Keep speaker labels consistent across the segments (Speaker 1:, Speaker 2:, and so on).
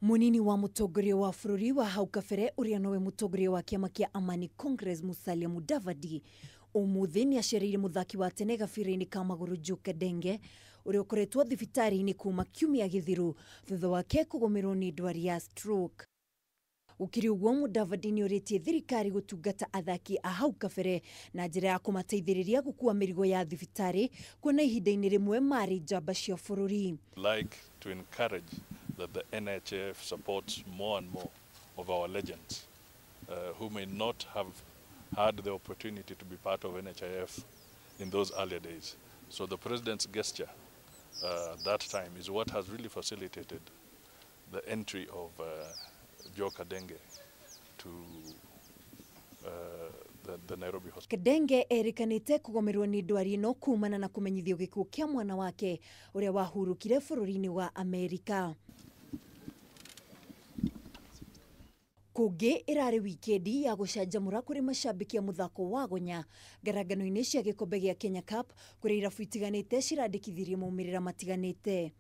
Speaker 1: Munini wa mutongoria wa bũrũri wa hau kabere ũrĩa nowe mutongoria wa kĩama kĩa Amani Congress Musalia Mudavadi ũmũthĩ nĩ acereire mũthaki wa tene gabira-inĩ ka magũrũ Joe Kadenge ũrĩa ũkoretwo thibitarĩ-inĩ kuma kiumia gĩthiru thutha wake kũgũmĩrwo nĩ ndwari ya stroke. Gũkĩrĩ ũguo Mudavadi nĩ orĩtie thirikari gũtungata athaki a hau kabere na njĩra ya kũmateithĩrĩria gũkua mĩrigo ya thibitarĩ kuona ihinda-inĩ rĩmwe marĩ njamba cia bũrũri.
Speaker 2: Like to encourage that the NHIF supports more and more of our legends who may not have had the opportunity to be part of NHIF in those earlier days. So the president's gesture that time is what has really facilitated the entry of Joe Kadenge to the Nairobi Hospital.
Speaker 1: Kadenge erikanite kũgũmĩrwo nĩ ndwari ĩno kumana na kũmenyithio gĩkuũ kĩa mwana wake ũrĩa wahurũkire bũrũri-inĩ wa Amerika. Kũngĩ ĩrarĩ wikendi ya gũcanjamũra kũrĩ macambĩki a mũthako wa gonya ngarangano-inĩ cia gĩkombe gĩa Kenya Cup kũrĩa irabu itiganĩte cirandĩkithirie maumĩrĩra matiganĩte.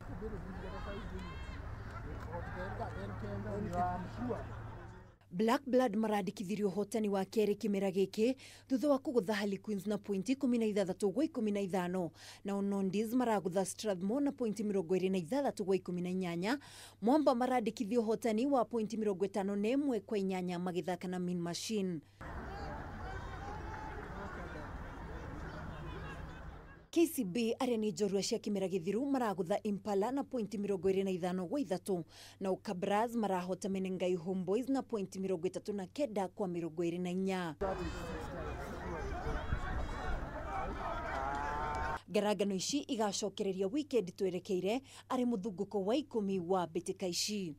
Speaker 1: Black Blood marandĩkithirie ũhotani wa kerĩ kĩmera gĩkĩ thutha wa kũgũtha Harley Queens na pointi 16 gwa 15, nao Nondis maragũtha Strathmore na pointi 26 gwa 18. Mwamba marandĩkithia ũhotani wa pointi 51 kwa 8 magĩthaka na Mean Machine. KCB arĩa nĩ njorua cia kĩmera gĩthiru maragũtha Impala na pointi 25 gwa 3, nao Kabras marahota Menengai Homeboys na pointi 39 kwa 24. Ngarangano ici igacokereria weekend twerekeire arĩ mũthungũko wa 10 wa mbĩtĩka ici.